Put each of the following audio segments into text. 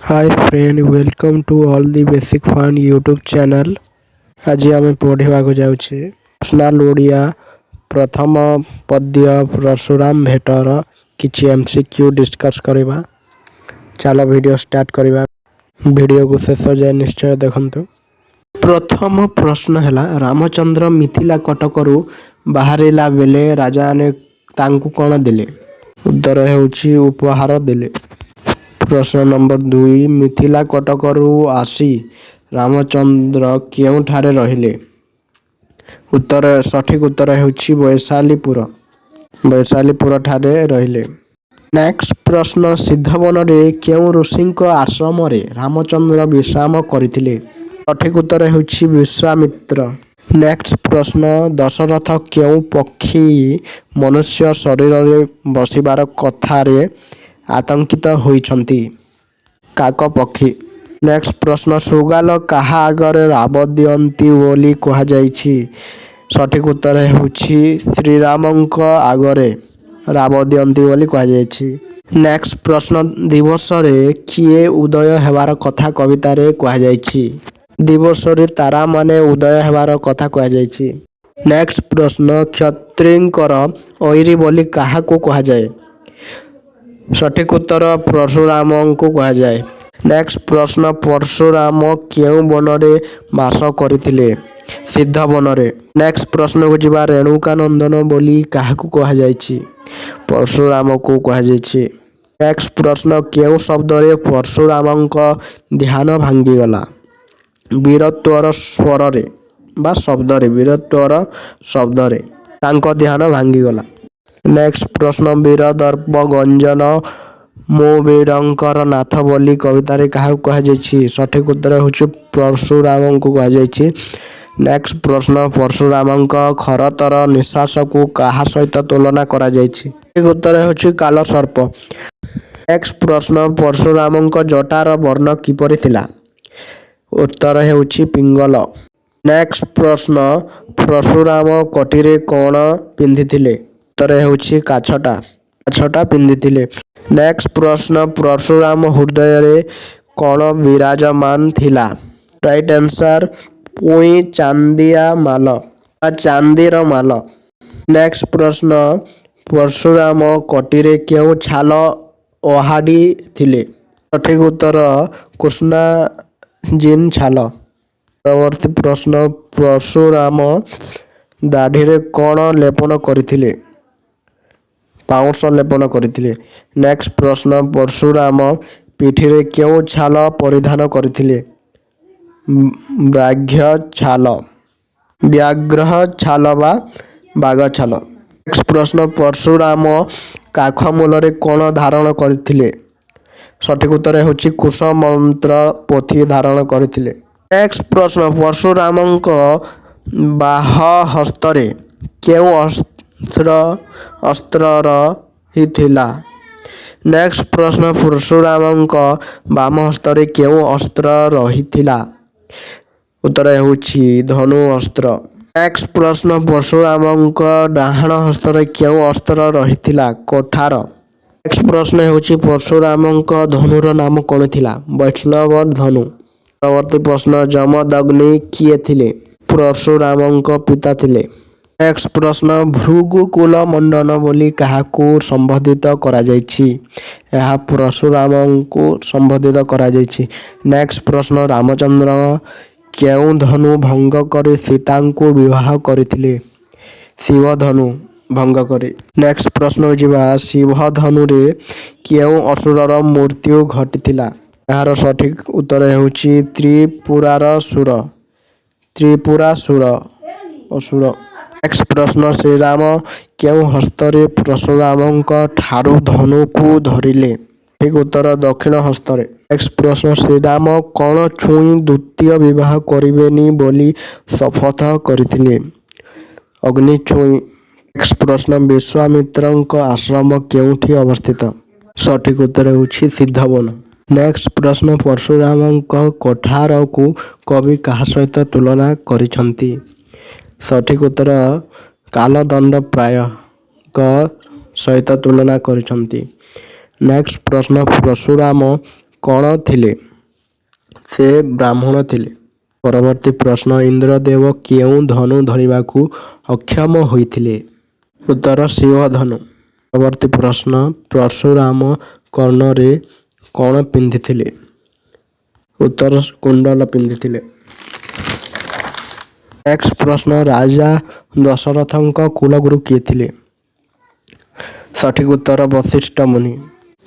Hi friend, welcome to all the basic fun YouTube channel. ଆଜି ଆମେ ପଢ଼ିବାକୁ ଯାଉଛେ ପର୍ସନାଲ୍ ଓଡ଼ିଆ ପ୍ରଥମ ପଦ୍ୟ ପରଶୁରାମ ଭେଟର କିଛି MCQ discus କରିବା। ଚାଲ, ଭିଡ଼ିଓ ଷ୍ଟାର୍ଟ କରିବା। ଭିଡ଼ିଓକୁ ଶେଷ ଯାଏ ନିଶ୍ଚୟ ଦେଖନ୍ତୁ। ପ୍ରଥମ ପ୍ରଶ୍ନ ହେଲା, ରାମଚନ୍ଦ୍ର ମିଥିଳା କଟକରୁ ବାହାରିଲା ବେଳେ ରାଜାମାନେ ତାଙ୍କୁ କ'ଣ ଦେଲେ? ଉତ୍ତର ହେଉଛି, ଉପହାର ଦେଲେ। ପ୍ରଶ୍ନ ନମ୍ବର 2, ମିଥିଳା କଟକରୁ ଆସି ରାମଚନ୍ଦ୍ର କେଉଁଠାରେ ରହିଲେ? ଉତ୍ତର, ସଠିକ ଉତ୍ତର ହେଉଛି ବୈଶାଳୀପୁର। ବୈଶାଳୀପୁରଠାରେ ରହିଲେ। ନେକ୍ସଟ ପ୍ରଶ୍ନ, ସିଦ୍ଧବନରେ କେଉଁ ଋଷିଙ୍କ ଆଶ୍ରମରେ ରାମଚନ୍ଦ୍ର ବିଶ୍ରାମ କରିଥିଲେ? ସଠିକ ଉତ୍ତର ହେଉଛି ବିଶ୍ୱାମିତ୍ର। ନେକ୍ସଟ ପ୍ରଶ୍ନ, ଦଶରଥ କେଉଁ ପକ୍ଷୀ ମନୁଷ୍ୟ ଶରୀରରେ ବସିବାର କଥାରେ ଆତଙ୍କିତ ହୋଇଛନ୍ତି? କାକ ପକ୍ଷୀ। ନେକ୍ସଟ ପ୍ରଶ୍ନ, ଶୃଗାଳ କାହା ଆଗରେ ରାବ ଦିଅନ୍ତି ବୋଲି କୁହାଯାଇଛି? ସଠିକ ଉତ୍ତର ହେଉଛି, ଶ୍ରୀରାମଙ୍କ ଆଗରେ ରାବ ଦିଅନ୍ତି ବୋଲି କୁହାଯାଇଛି। ନେକ୍ସଟ ପ୍ରଶ୍ନ, ଦିବସରେ କିଏ ଉଦୟ ହେବାର କଥା କବିତାରେ କୁହାଯାଇଛି? ଦିବସରେ ତାରାମାନେ ଉଦୟ ହେବାର କଥା କୁହାଯାଇଛି। ନେକ୍ସଟ ପ୍ରଶ୍ନ, କ୍ଷତ୍ରିୟଙ୍କର ଐରୀ ବୋଲି କାହାକୁ କୁହାଯାଏ? ସଠିକ ଉତ୍ତର, ପରଶୁରାମଙ୍କୁ କୁହାଯାଏ। ନେକ୍ସଟ ପ୍ରଶ୍ନ, ପରଶୁରାମ କେଉଁ ବନରେ ବାସ କରିଥିଲେ? ସିଦ୍ଧ ବନରେ। ନେକ୍ସଟ ପ୍ରଶ୍ନକୁ ଯିବା। ରେଣୁକା ନନ୍ଦନ ବୋଲି କାହାକୁ କୁହାଯାଇଛି? ପରଶୁରାମକୁ କୁହାଯାଇଛି। ନେକ୍ସଟ ପ୍ରଶ୍ନ, କେଉଁ ଶବ୍ଦରେ ପରଶୁରାମଙ୍କ ଧ୍ୟାନ ଭାଙ୍ଗିଗଲା? ବୀରତ୍ୱର ସ୍ୱରରେ ବା ଶବ୍ଦରେ, ବୀରତ୍ୱର ଶବ୍ଦରେ ତାଙ୍କ ଧ୍ୟାନ ଭାଙ୍ଗିଗଲା। ନେକ୍ସଟ ପ୍ରଶ୍ନ, ବୀର ଦର୍ପ ଗଞ୍ଜନ ମୋ ବୀରଙ୍କର ନାଥ ବୋଲି କବିତାରେ କାହାକୁ କୁହାଯାଇଛି? ସଠିକ ଉତ୍ତର ହେଉଛି, ପରଶୁରାମଙ୍କୁ କୁହାଯାଇଛି। ନେକ୍ସଟ ପ୍ରଶ୍ନ, ପରଶୁରାମଙ୍କ ଖରତର ନିଶ୍ୱାସକୁ କାହା ସହିତ ତୁଳନା କରାଯାଇଛି? ସଠିକ ଉତ୍ତର ହେଉଛି କାଳସର୍ପ। ନେକ୍ସଟ ପ୍ରଶ୍ନ, ପରଶୁରାମଙ୍କ ଜଟାର ବର୍ଣ୍ଣ କିପରି ଥିଲା? ଉତ୍ତର ହେଉଛି ପିଙ୍ଗଳ। ନେକ୍ସଟ ପ୍ରଶ୍ନ, ପରଶୁରାମ କଟିରେ କ'ଣ ପିନ୍ଧିଥିଲେ? ଉତ୍ତର ହେଉଛି କାଛଟା, କାଛଟା ପିନ୍ଧିଥିଲେ। ନେକ୍ସଟ ପ୍ରଶ୍ନ, ପରଶୁରାମ ହୃଦୟରେ କ'ଣ ବିରାଜମାନ ଥିଲା? ରାଇଟ୍ ଆନ୍ସର, ପୁଇଁ ଚାନ୍ଦିଆ ମାଲ ବା ଚାନ୍ଦିର ମାଲ। ନେକ୍ସଟ ପ୍ରଶ୍ନ, ପରଶୁରାମ କଟିରେ କେଉଁ ଛାଲ ଓହାଡ଼ି ଥିଲେ? ସଠିକ ଉତ୍ତର, କୃଷ୍ଣାଜିନ ଛାଲ। ପରବର୍ତ୍ତୀ ପ୍ରଶ୍ନ, ପରଶୁରାମ ଦାଢ଼ିରେ କ'ଣ ଲେପନ କରିଥିଲେ? ପାଉଁଶ ଲେପନ କରିଥିଲେ। ନେକ୍ସଟ ପ୍ରଶ୍ନ, ପରଶୁରାମ ପିଠିରେ କେଉଁ ଛାଲ ପରିଧାନ କରିଥିଲେ? ବ୍ୟାଘ୍ର ଛାଲ, ବ୍ୟାଘ୍ର ଛାଲ ବା ବାଘ ଛାଲ। ନେକ୍ସଟ ପ୍ରଶ୍ନ, ପରଶୁରାମ କାଖ ମୂଳରେ କ'ଣ ଧାରଣ କରିଥିଲେ? ସଠିକ ଉତ୍ତର ହେଉଛି କୁଶ ମନ୍ତ୍ର ପୋଥି ଧାରଣ କରିଥିଲେ। ନେକ୍ସଟ ପ୍ରଶ୍ନ, ପରଶୁରାମଙ୍କ ବାମ ହସ୍ତରେ କେଉଁ ଅସ୍ତ୍ର ରହିଥିଲା? ନେକ୍ସଟ ପ୍ରଶ୍ନ, ପରଶୁରାମଙ୍କ ବାମ ହସ୍ତରେ କେଉଁ ଅସ୍ତ୍ର ରହିଥିଲା? ଉତ୍ତର ହେଉଛି ଧନୁ ଅସ୍ତ୍ର। ନେକ୍ସଟ ପ୍ରଶ୍ନ, ପରଶୁରାମଙ୍କ ଡାହାଣ ହସ୍ତରେ କେଉଁ ଅସ୍ତ୍ର ରହିଥିଲା? କୋଠାର। ନେକ୍ସଟ ପ୍ରଶ୍ନ ହେଉଛି, ପରଶୁରାମଙ୍କ ଧନୁର ନାମ କ'ଣ ଥିଲା? ବୈଷ୍ଣବ ଧନୁ। ପରବର୍ତ୍ତୀ ପ୍ରଶ୍ନ, ଯମଦଗ୍ନି କିଏ ଥିଲେ? ପରଶୁରାମଙ୍କ ପିତା ଥିଲେ। ନେକ୍ସଟ ପ୍ରଶ୍ନ, ଭୃଗୁକୁଳ ମଣ୍ଡନ ବୋଲି କାହାକୁ ସମ୍ବୋଧିତ କରାଯାଇଛି? ଏହା ପରଶୁରାମଙ୍କୁ ସମ୍ବୋଧିତ କରାଯାଇଛି। ନେକ୍ସଟ ପ୍ରଶ୍ନ, ରାମଚନ୍ଦ୍ର କେଉଁ ଧନୁ ଭଙ୍ଗ କରି ସୀତାଙ୍କୁ ବିବାହ କରିଥିଲେ? ଶିବ ଧନୁ ଭଙ୍ଗ କରି। ନେକ୍ସଟ ପ୍ରଶ୍ନକୁ ଯିବା। ଶିବ ଧନୁରେ କେଉଁ ଅସୁରର ମୃତ୍ୟୁ ଘଟିଥିଲା? ଏହାର ସଠିକ ଉତ୍ତର ହେଉଛି ତ୍ରିପୁରାର ସୁର, ତ୍ରିପୁରାସୁର ଅସୁର। ନେକ୍ସଟ ପ୍ରଶ୍ନ, ଶ୍ରୀରାମ କେଉଁ ହସ୍ତରେ ପରଶୁରାମଙ୍କ ଠାରୁ ଧନୁକୁ ଧରିଲେ? ସଠିକ ଉତ୍ତର, ଦକ୍ଷିଣ ହସ୍ତରେ। ନେକ୍ସଟ ପ୍ରଶ୍ନ, ଶ୍ରୀରାମ କ'ଣ ଛୁଇଁ ଦ୍ୱିତୀୟ ବିବାହ କରିବେନି ବୋଲି ଶପଥ କରିଥିଲେ? ଅଗ୍ନି ଛୁଇଁ। ନେକ୍ସଟ ପ୍ରଶ୍ନ, ବିଶ୍ୱାମିତ୍ରଙ୍କ ଆଶ୍ରମ କେଉଁଠି ଅବସ୍ଥିତ? ସଠିକ ଉତ୍ତର ହେଉଛି ସିଦ୍ଧବନ। ନେକ୍ସଟ ପ୍ରଶ୍ନ, ପରଶୁରାମଙ୍କ କୋଠାରକୁ କବି କାହା ସହିତ ତୁଳନା କରିଛନ୍ତି? ସଠିକ ଉତ୍ତର, କାଳଦଣ୍ଡ ପ୍ରାୟଙ୍କ ସହିତ ତୁଳନା କରିଛନ୍ତି। ନେକ୍ସଟ ପ୍ରଶ୍ନ, ପରଶୁରାମ କ'ଣ ଥିଲେ? ସେ ବ୍ରାହ୍ମଣ ଥିଲେ। ପରବର୍ତ୍ତୀ ପ୍ରଶ୍ନ, ଇନ୍ଦ୍ରଦେବ କେଉଁ ଧନୁ ଧରିବାକୁ ଅକ୍ଷମ ହୋଇଥିଲେ? ଉତ୍ତର, ଶିବଧନୁ। ପରବର୍ତ୍ତୀ ପ୍ରଶ୍ନ, ପରଶୁରାମ କର୍ଣ୍ଣରେ କ'ଣ ପିନ୍ଧିଥିଲେ? ଉତ୍ତର, କୁଣ୍ଡଳ ପିନ୍ଧିଥିଲେ। ନେକ୍ସଟ ପ୍ରଶ୍ନ, ରାଜା ଦଶରଥଙ୍କ କୁଳଗୁରୁ କିଏ ଥିଲେ? ସଠିକ୍ ଉତ୍ତର, ବଶିଷ୍ଠ ମୁନି।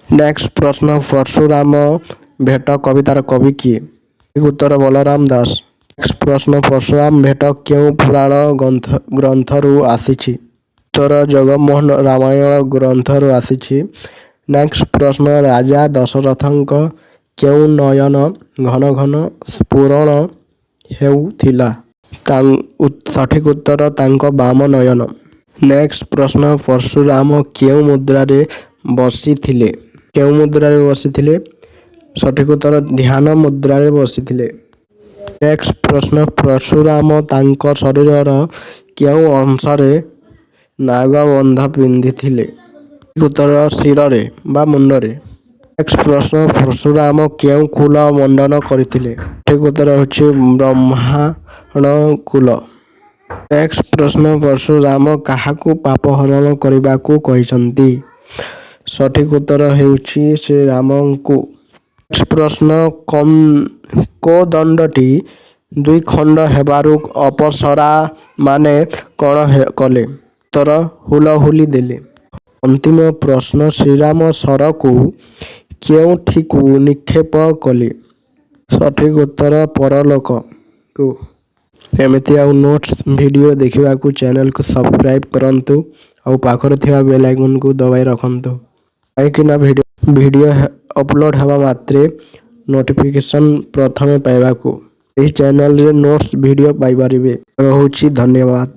ନେକ୍ସଟ ପ୍ରଶ୍ନ, ପରଶୁରାମ ଭେଟ କବିତାର କବି କିଏ? ସଠିକ୍ ଉତ୍ତର, ବଳରାମ ଦାସ। ନେକ୍ସଟ ପ୍ରଶ୍ନ, ପରଶୁରାମ ଭେଟ କେଉଁ ପୁରାଣ ଗ୍ରନ୍ଥରୁ ଆସିଛି? ଉତ୍ତର, ଜଗମୋହନ ରାମାୟଣ ଗ୍ରନ୍ଥରୁ ଆସିଛି। ନେକ୍ସଟ ପ୍ରଶ୍ନ, ରାଜା ଦଶରଥଙ୍କ କେଉଁ ନୟନ ଘନ ଘନ ସ୍ଫୁରଣ ହେଉଥିଲା? ସଠିକ୍ ଉତ୍ତର, ତାଙ୍କ ବାମ ନୟନ। ନେକ୍ସଟ ପ୍ରଶ୍ନ, ପରଶୁରାମ କେଉଁ ମୁଦ୍ରାରେ ବସିଥିଲେ? କେଉଁ ମୁଦ୍ରାରେ ବସିଥିଲେ? ସଠିକ୍ ଉତ୍ତର, ଧ୍ୟାନ ମୁଦ୍ରାରେ ବସିଥିଲେ। ନେକ୍ସଟ ପ୍ରଶ୍ନ, ପରଶୁରାମ ତାଙ୍କ ଶରୀରର କେଉଁ ଅଂଶରେ ନାଗବନ୍ଧ ପିନ୍ଧିଥିଲେ? ସଠିକ୍ ଉତ୍ତର, ଶିରରେ ବା ମୁଣ୍ଡରେ। ନେକ୍ସଟ ପ୍ରଶ୍ନ, ପରଶୁରାମ କେଉଁ କୁଳ ମଣ୍ଡନ କରିଥିଲେ? ସଠିକ୍ ଉତ୍ତର ହେଉଛି ବ୍ରାହ୍ମଣ କୁଳ। ନେକ୍ସଟ ପ୍ରଶ୍ନ, ପରଶୁରାମ କାହାକୁ ପାପ ହରଣ କରିବାକୁ କହିଛନ୍ତି? ସଠିକ୍ ଉତ୍ତର ହେଉଛି ଶ୍ରୀରାମଙ୍କୁ। ନେକ୍ସଟ ପ୍ରଶ୍ନ, କୋଦଣ୍ଡଟି ଦୁଇ ଖଣ୍ଡ ହେବାରୁ ଅପସରାମାନେ କ'ଣ କଲେ? ଉତ୍ତର, ହୁଳହୁଳି ଦେଲେ। ଅନ୍ତିମ ପ୍ରଶ୍ନ, ଶ୍ରୀରାମ ଶରକୁ କେଉଁଠିକୁ ନିକ୍ଷେପ କଲେ? ସଠିକ୍ ଉତ୍ତର, ପରଲୋକକୁ। ଏମିତି ଆଉ ନୋଟ୍ସ ଭିଡ଼ିଓ ଦେଖିବାକୁ ଚ୍ୟାନେଲକୁ ସବସ୍କ୍ରାଇବ୍ କରନ୍ତୁ ଆଉ ପାଖରେ ଥିବା ବେଲ୍ ଆଇକନ୍କୁ ଦବାଇ ରଖନ୍ତୁ, କାହିଁକିନା ଭିଡ଼ିଓ ଅପଲୋଡ଼ ହେବା ମାତ୍ରେ ନୋଟିଫିକେସନ୍ ପ୍ରଥମେ ପାଇବାକୁ ଏହି ଚ୍ୟାନେଲରେ ନୋଟ୍ସ ଭିଡ଼ିଓ ପାଇପାରିବେ। ରହୁଛି, ଧନ୍ୟବାଦ।